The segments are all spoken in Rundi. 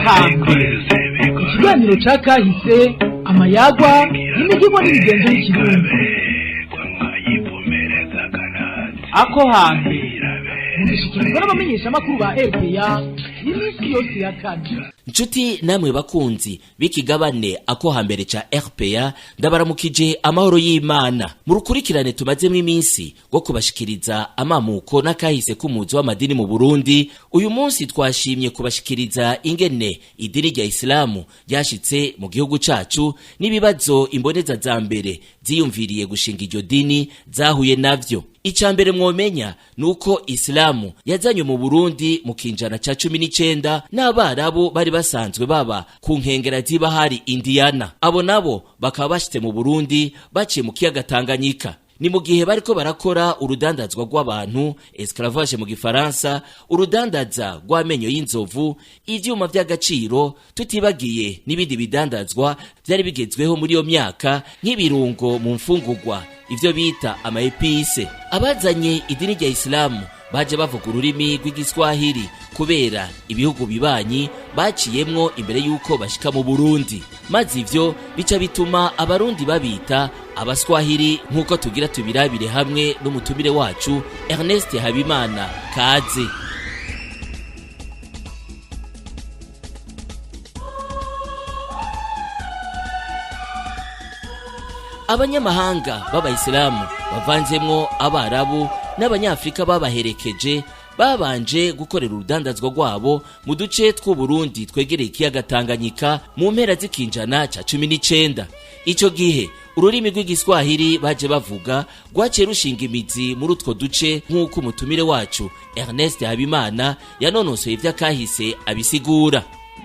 Hambere, ikiganiro ca kahise, amayagwa n'imigirwa n'imigenzo y'ikirundi. Ako hambere mugishikirizwa n'abamenyeshamakuru ba RPA iminsi yose ya kane. Nshuti namwe bakunzi b'ikigabane Ako Hambere ca RPA, ndabaramukije amahoro y'Imana. Mu rukurikirane tumazemo iminsi rwo kubashikiriza amamuko n'akahise k'umuzi w'amadini mu Burundi, uyu munsi twashimye kubashikiriza ingene idini rya Isilamu ryashitse mu gihugu cacu n'ibibazo imboneza za mbere ziyumviriye gushinga iryo dini zahuye navyo. Ica mbere mwomenya ni uko Isilamu yazanywe mu Burundi mu kinjana ca 19 n'Abarabu bari basanzwe baba ku nkengera z'ibahari Indiana. Abo nabo bakaba bashitse mu Burundi baciye mu kiyaga Tanganyika. Ni mu gihe bariko barakora urudandazwa rw'abantu, esclavage mu gifaransa, urudandaza rw'amenyo y'inzovu, ivyuma vy'agaciro, tutibagiye n'ibindi bidandazwa vyari bigezweho muri iyo myaka nk'ibirungo mu mfungurwa, ivyo bita ama épices. Abazanye idini rya Isilamu baje bavuga ururimi rw'igiswahili kubera ibihugu bibanyi baciyemwo imbere y'uko bashika mu Burundi, maze ivyo bica bituma Abarundi babita Abaswahili, nk'uko tugira tubirabire hamwe n'umutumire wacu Ernest Habimana. Kaze. Abanyamahanga b'Abayisilamu bavanzemwo Abarabu n'Abanyafrika babaherekeje babanje gukorera urudandazwa rwabo mu duce tw'Uburundi twegereye ikiyaga Tanganyika mu mpera z'ikinjana ca 19. Ico gihe ururimi rw'igiswahili baje bavuga rwaciye rushinga imizi muri utwo duce, nk'uko umutumire wacu Ernest Habimana yanonosoye ivy'akahise abisigura.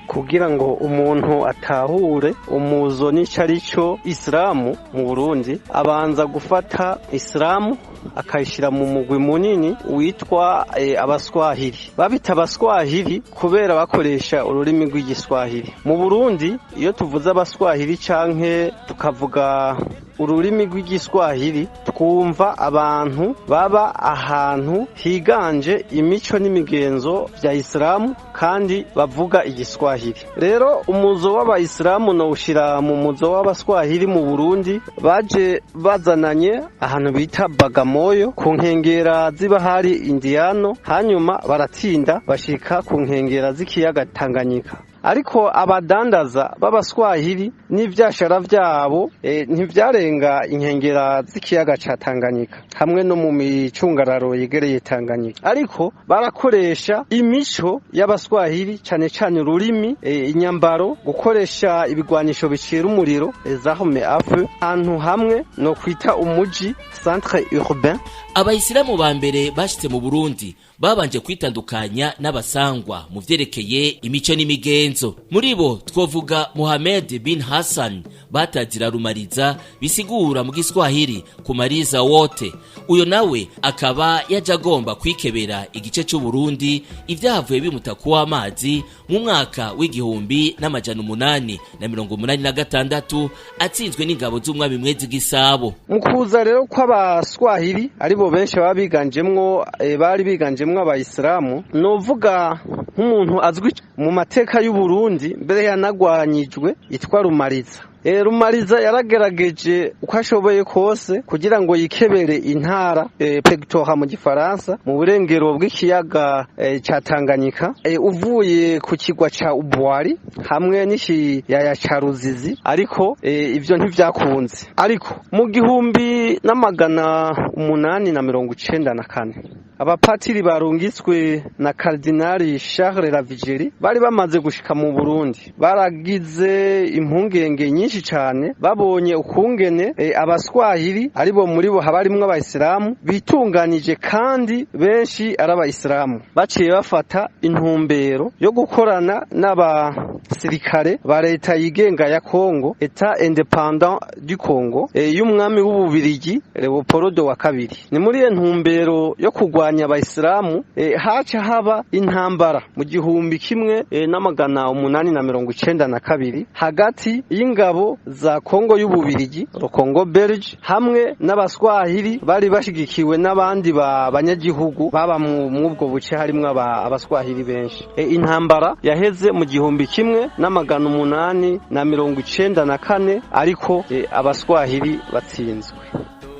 Kugira ngo umuntu atahure umuzo n'ico ari cyo Isilamu mu Burundi, abanza gufata Isilamu akayishyira mu mugwi munini witwa Abaswahili. Babita Abaswahili kubera bakoresha ururimi rw'igiswahili. Mu Burundi, iyo tuvuze Abaswahili canke tukavuga ururimi rw'igiswahili, twumva abantu baba ahantu higanje imico n'imigenzo vya Isilamu kandi bavuga igiswahili. Rero umuzo w'Abayisilamu nowushira mu muzo w'Abaswahili mu Burundi. Baje bazananye ahantu bita Bagamoyo ku nkengera z'ibahari Indiyano, hanyuma baratinda bashika ku nkengera z'ikiyaga Tanganyika. Ariko abadandaza b'Abaswahili n'ivyashara vyabo ntivyarenga inkengera z'ikiyaga ca Tanganyika hamwe no mu micungararo yegereye Tanganyika, ariko barakoresha imico y'Abaswahili, cane cane ururimi, inyambaro, gukoresha ibigwanisho bicira umuriro, armes à feu, ahantu hamwe no kwita umuji, centre urbain. Abayisilamu ba mbere bashitse mu Burundi babanje kwitandukanya n'abasangwa mu vyerekeye imico n'imigenzo. Muri bo twovuga Mohamed bin Hassan batazira Rumariza, bisigura mu giswahili kumariza wote. Uyo nawe akaba yaje agomba kwikebera igice c'Uburundi, ivyahavuye bimuta kuwa amazi mu mwaka w'1886, atsinzwe n'ingabo z'umwami Mwezi Gisabo. Mu kuza rero kw'Abaswahili, aribo benshi baba biganjemwo, bari biganjemwo Abayisilamu, novuga nk'umuntu azwi mu mateka y'u Burundi, mbere yanagwanyijwe, yitwa Rumariza. Rumariza yaragerageje uko ashoboye kose kugira ngo yikebere intara, protectorat mu gifaransa, mu burengero bw'ikiyaga ca Tanganyika, uvuye ku kigwa ca Ubwari hamwe n'ikiyaya ca Ruzizi, ariko ivyo ntivyakunze. Ariko mu 1894, abapatiri barungitswe na Kardinali Charles Lavigérie bari bamaze gushika mu Burundi. Baragize impungenge nyinshi cyane babonye ukungene Abaswahili, aribo muri bo haba harimwo Abayisilamu, bitunganije kandi benshi ari Abayisilamu. Baciye bafata intumbero yo gukorana n'abasirikare ba leta yigenga ya Congo, État indépendant du Congo, y'umwami w'Ububirigi Leopoldo wa kabiri. Ni muri iyo ntumbero yo kurwanya kugwanya abayisilamu, haca haba intambara mu 1892 hagati y'ingabo za Kongo y'Ububirigi, Congo Belge, hamwe n'Abaswahili bari bashigikiwe n'abandi banyagihugu baba mw'ubwo buce, harimwo Abaswahili benshi. Intambara yaheze mu 1894, ariko Abaswahili batsinzwe.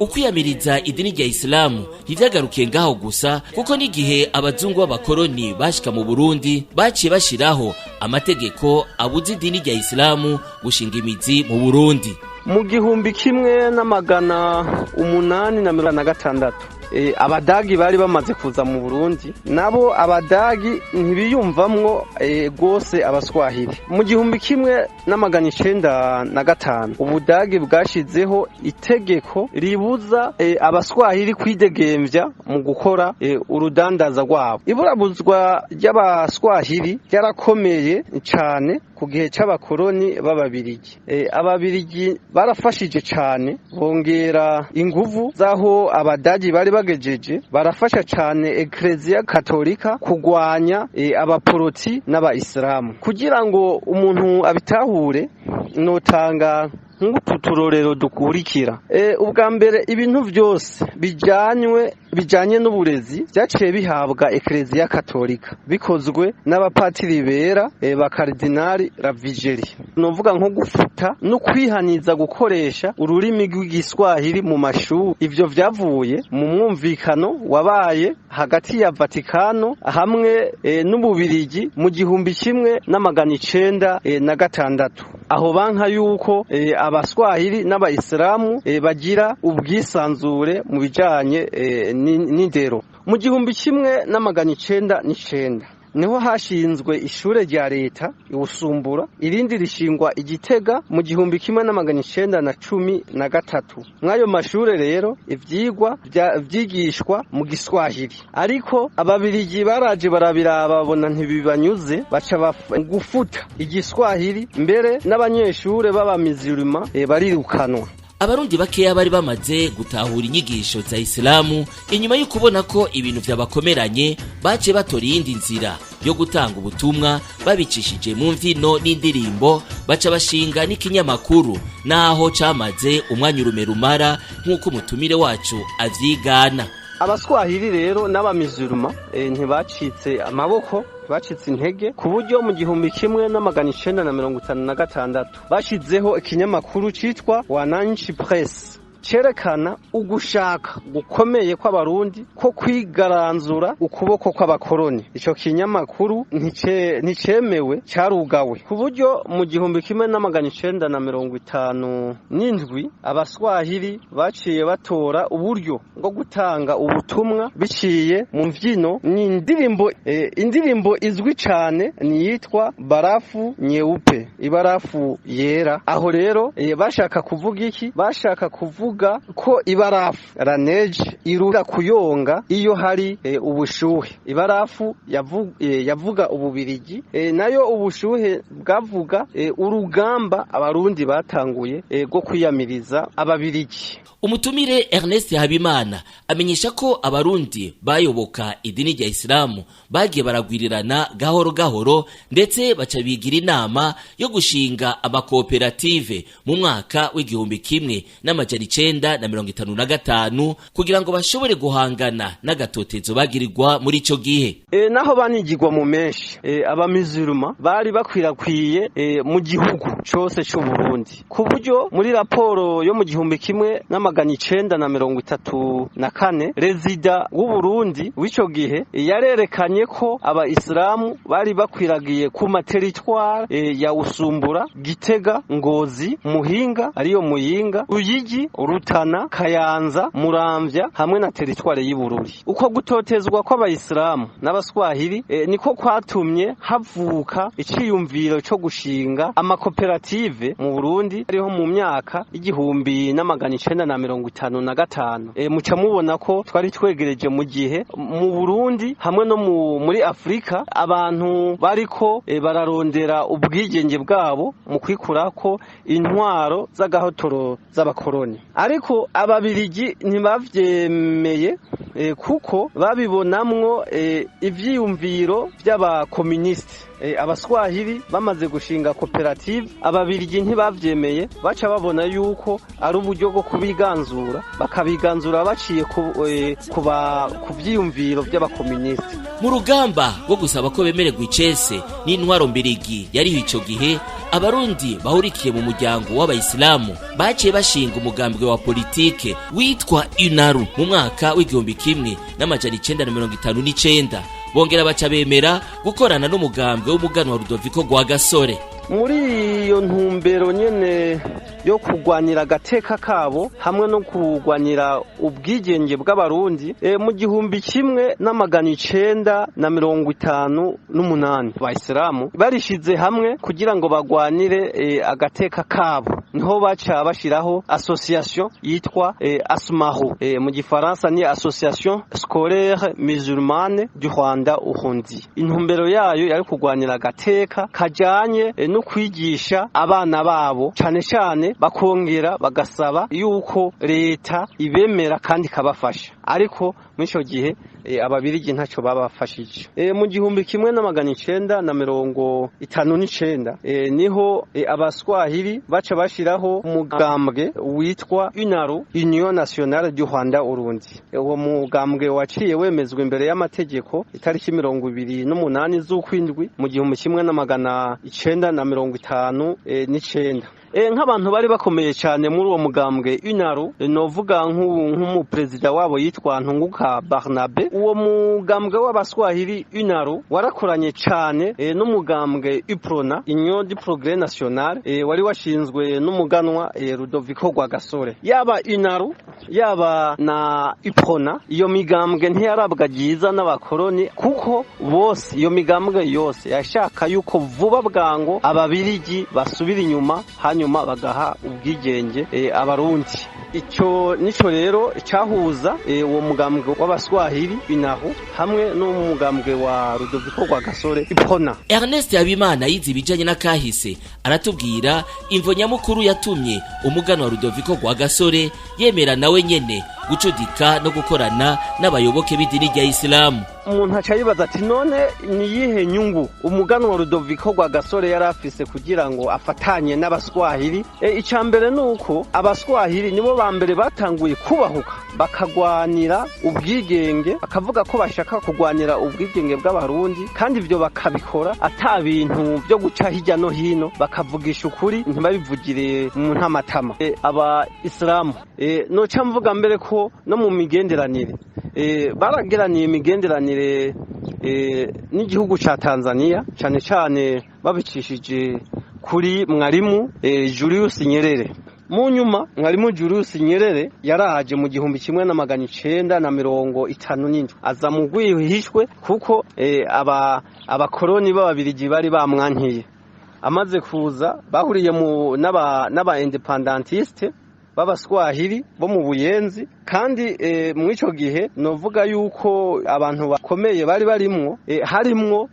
Ukwiyamiriza idini rya Isilamu ntivyagarukiye ngaho gusa, kuko n'igihe abazungu b'abakoroni bashika mu Burundi baciye bashiraho amategeko abuza idini rya Isilamu gushinga imizi mu Burundi. Mu 1846 Abadagi bari bamaze kuza mu Burundi. Nabo Abadagi ntibiyumvamwo rwose Abaswahili. Mu 1905 Ubudagi bwashizeho itegeko ribuza Abaswahili kwidegemvya mu gukora urudandaza rwabo. Iburabuzwa ry'Abaswahili ryarakomeye cane ku gihe c'abakoroni b'Ababirigi. Ababirigi barafashije cane, bongera inguvu z'aho Abadagi bari bagejeje, barafasha cane Eklezia Katolika kugwanya abaporoti n'Abayisilamu. Kugira ngo umuntu abitahure, notanga nk'utu turorero dukurikira. Ubwa mbere, ibintu byose bijanye n'uburezi byaciye bihabwa Eklezia Katolika, bikozwe n'abapatiri bera ba Karidinali Lavigeri. Novuga nko gufuta no kwihaniza gukoresha ururimi rw'Igiswahili mu mashuri. Ivyo vyavuye mu mwumvikano wabaye hagati ya Vatikano hamwe n'Ububirigi mu 1906, aho banka yuko Abaswahili n'Abayisilamu bagira ubwisanzure mu bijanye n'indero. Mu 1909 niho hashinzwe ishure rya leta iwusumbura, irindi rishingwa Igitega mu 1913. Mw'ayo mashure rero ivyigwa vyigishwa mu Giswahili, ariko Ababirigi baraje barabiraba, babona ntibibanyuze, baca gufuta Igiswahili, mbere n'abanyeshure b'abamizirima barirukanwa. Abarundi bakeya bari bamaze gutahura inyigisho za Isilamu, inyuma yo kubona ko ibintu vyabakomeranye, baciye batora iyindi nzira yo gutanga ubutumwa babicishije mu mvyino n'indirimbo, baca bashinga n'ikinyamakuru, naho camaze umwanya urume rumara, nk'uko umutumire wacu avyigana. Abaswahili rero n'abamiziruma ntibacitse amaboko, bacitse intege, ku buryo mu 1956 bashizeho ikinyamakuru citwa Wananchi Press, cerekana ugushaka gukomeye kw'Abarundi ko kwigaranzura ukuboko kw'abakoroni. Ico kinyamakuru nticemewe, carugawe, ku buryo mu 1957 Abaswahili baciye batora uburyo bwo gutanga ubutumwa biciye mu mvyino n'indirimbo. Indirimbo izwi cane niyitwa "Barafu Nyeupe", ibarafu yera. Aho rero bashaka kuvuga iki? Bashaka kuvuga ko ibarafu, la neige, irura kuyonga iyo hari ubushuhe. Ibarafu yavuga Ububirigi, nayo ubushuhe bwavuga urugamba Abarundi batanguye rwo kwiyamiriza Ababirigi. Umutumire Ernest Habimana amenyesha ko Abarundi bayoboka idini rya Isilamu bagiye baragwirirana gahoro gahoro, ndetse baca bigira inama yo gushinga amakoperative mu mwaka w'1955 kugira ngo bashobore guhangana n'agatotezo bagirirwa muri ico gihe. Naho banigirwa mu menshi, abamiziruma bari bakwirakwiye mu gihugu cose c'u Burundi, ku buryo muri raporo yo mu 1934 rezida w'u Burundi w'ico gihe yarerekanye ko Abayisilamu bari bakwiragiye ku materitware ya Usumbura, Gitega, Ngozi, Muhinga ariyo Muyinga, Ruyigi, Rutana, Kayanza, Muramvya hamwe na teritware y'Ibururi. Uko gutotezwa kw'Abayisilamu n'Abaswahili niko kwatumye havuka iciyumviro co gushinga amakoperative mu Burundi, ariho mu myaka 1955. Muca mubona ko twari twegereje mu gihe mu Burundi hamwe no muri Afrika abantu bariko bararondera ubwigenge bwabo mu kwikurako intwaro z'agahotoro z'abakoroni, ariko Ababirigi ntibavyemeye. kuko babibonamwo ivyiyumviro vy'abakomunisite. Abaswahili bamaze gushinga koperative, Ababirigi ntibavyemeye, baca babona yuko ari uburyo bwo kubiganzura, bakabiganzura baciye ku vyiyumviro vy'abakomunisite. Mu rugamba rwo gusaba ko bemererwa icese n'intwaro mbirigi yariho ico gihe, Abarundi bahurikiye mu muryango w'Abayisilamu baciye bashinga umugambwe wa politike witwa UNARU mu mwaka w'1959, bongera baca bemera gukorana n'umugambwe w'umuganwa Rudoviko Rwagasore. Muri iyo ntumbero nyene yo kurwanira agateka kabo hamwe no kurwanira ubwigenge bw'Abarundi, mu 1958 Abayisilamu barishize hamwe kugira ngo bagwanire agateka kabo. Niho baca bashiraho association yitwa ASMARU, mu gifaransa ni Association Scolaire Musulmane du Rwanda Urundi. Intumbero yayo yari kurwanira agateka kajanye no kwigisha abana babo cane cane, bakongera bagasaba yuko leta ibemera kandi ikabafasha. Ariko muri ico gihe Ababirigi ntacyo babafashije. Mu 1959 niho Abaswahili baca bashiraho umugambwe witwa UNARU, Union Nationale du Rwanda Urundi. Uwo mugambwe waciye wemezwa imbere y'amategeko itariki 28 z'ukwindwi mu 1959. Nk'abantu bari bakomeye cyane muri uwo mugambwe UNARU, novuga nk'umuperezida wabo yitwa Ntunguka Barnabe. Uwo mugambwe w'Abaswahili UNARU warakoranye cyane n'umugambwe UPRONA, Union du Progrès National, wari washinzwe n'umuganwa Rudoviko Rwagasore. Yaba UNARU, yaba na UPRONA, iyo migambwe ntiyarabwa ryiza n'abakoroni, kuko bose, iyo migambwe yose yashaka yuko vuba bwango Ababirigi basubira inyuma, hanyuma bagaha ubwigenge Abarundi. Icyo nico rero cyahuza uwo mugambwe w'Abaswahili UNARU hamwe n'umugambwe wa Rudoviko Rwagasore UPRONA. Ernest Habimana yize ibijanye n'akahise, aratubwira imvo nyamukuru yatumye umuganwa wa Rudoviko Rwagasore yemera nawe nyene gucudika no gukorana n'abayoboke b'idini rya Isilamu. Umuntu aca yibaza ati: "None ni iyihe nyungu umuganwa Rudoviko Rwagasore yari afise kugira ngo afatanye n'Abaswahili?" Icya mbere ni uko Abaswahili nibo ba mbere batanguye kubahuka bakagwanira ubwigenge, bakavuga ko bashaka kugwanira ubwigenge bw'Abarundi, kandi ibyo bakabikora ata bintu byo guca hirya no hino, bakavugisha ukuri, ntibabivugire mu ntamatama. Aba isilamu, noca mvuga mbere ko no mu migenderanire, barageraniye imigenderanire n'igihugu ca Tanzania, cane cane babicishije kuri Mwarimu Julius Nyerere. Mu nyuma Mwarimu Julius Nyerere yaraje mu 1957, aza mu rwihishwe kuko aba abakoroni b'Ababirigi bari bamwankiye. Amaze kuza bahuriye mu n'aba indépendantiste b'Abaswahili bo mu Buyenzi, kandi muri ico gihe novuga yuko abantu bakomeye bari barimwo, harimwo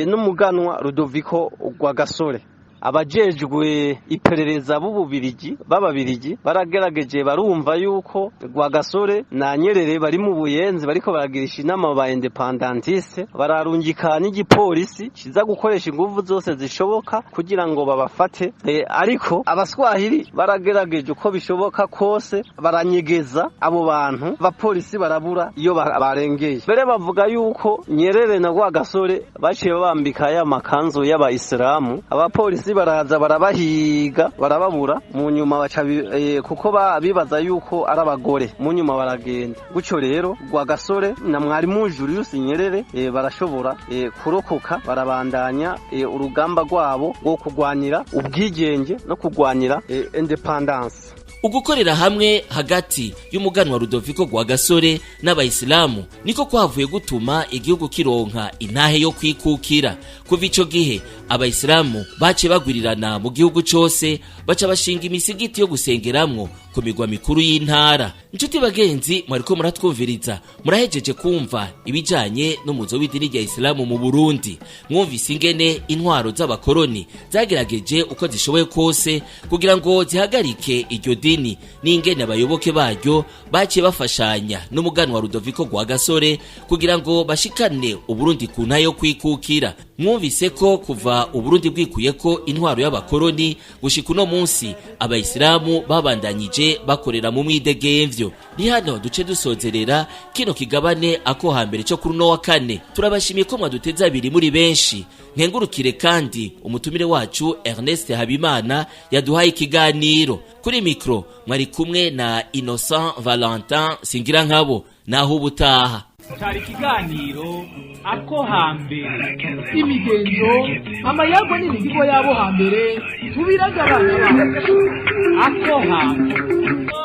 n'umuganwa Rudoviko Rwagasore. Abajejwe iperereza b'Ububirigi, b'Ababirigi, baragerageje barumva yuko Rwagasore na Nyerere bari mu Buyenzi bariko baragirisha inama ba indépendantiste, bararungika n'igipolisi kiza gukoresha inguvu zose zishoboka kugira ngo babafate. Ariko Abaswahili baragerageje uko bishoboka kose baranyegeza abo bantu, abapolisi barabura iyo barengeye. Mbere bavuga yuko Nyerere na Rwagasore baciye babambika ya makanzu y'Abayisilamu, abapolisi baraza barabahiga barababura, mu nyuma baca kuko bibaza yuko ari abagore, mu nyuma baragenda gutyo. Rero Rwagasore na Mwarimu Julius Nyerere barashobora kurokoka, barabandanya urugamba rwabo rwo kurwanira ubwigenge no kurwanira indépendance. Ugukorera hamwe hagati y'umuganwa Rudoviko Rwagasore n'Abayisilamu niko kwavuye gutuma igihugu kironka intahe yo kwikukira. Kuva ico gihe Abayisilamu baciye bagwirirana mu gihugu cose, baca bashinga imisigiti yo gusengeramwo. ku migwa mikuru y'intara. Inshuti bagenzi mwariko muratwumviriza, murahejeje kumva ibijanye n'umuzo w'idini rya Isilamu mu Burundi. Mwumvise ingene intwaro z'abakoroni zagerageje uko zishoboye kose kugira ngo zihagarike iryo dini, n'ingene abayoboke baryo baciye bafashanya n'umuganwa Rudoviko Rwagasore kugira ngo bashikane Uburundi ku ntayo kwikukira. Mwumvise ko kuva Uburundi bwikuye ko intwaro y'abakoroni gushika uno munsi, abayisilamu babandanyije bakorera mu mwidegemvyo. Ni hano duce dusozerera kino kigabane ako hambere cyo kuri uno wa kane. Turabashimiye ko mwaduteze abiri muri benshi. Nkengurukire kandi umutumire wacu Ernest Habimana yaduhaye ikiganiro. Kuri mikro mwari kumwe na Innocent Valentin Singirankabo. Naho ubutaha. Cyari ikiganiro ako hambere, imigenzo, amayagwa n'imihigo y'abo hambere tubiraga abana bacu. Ako hambere.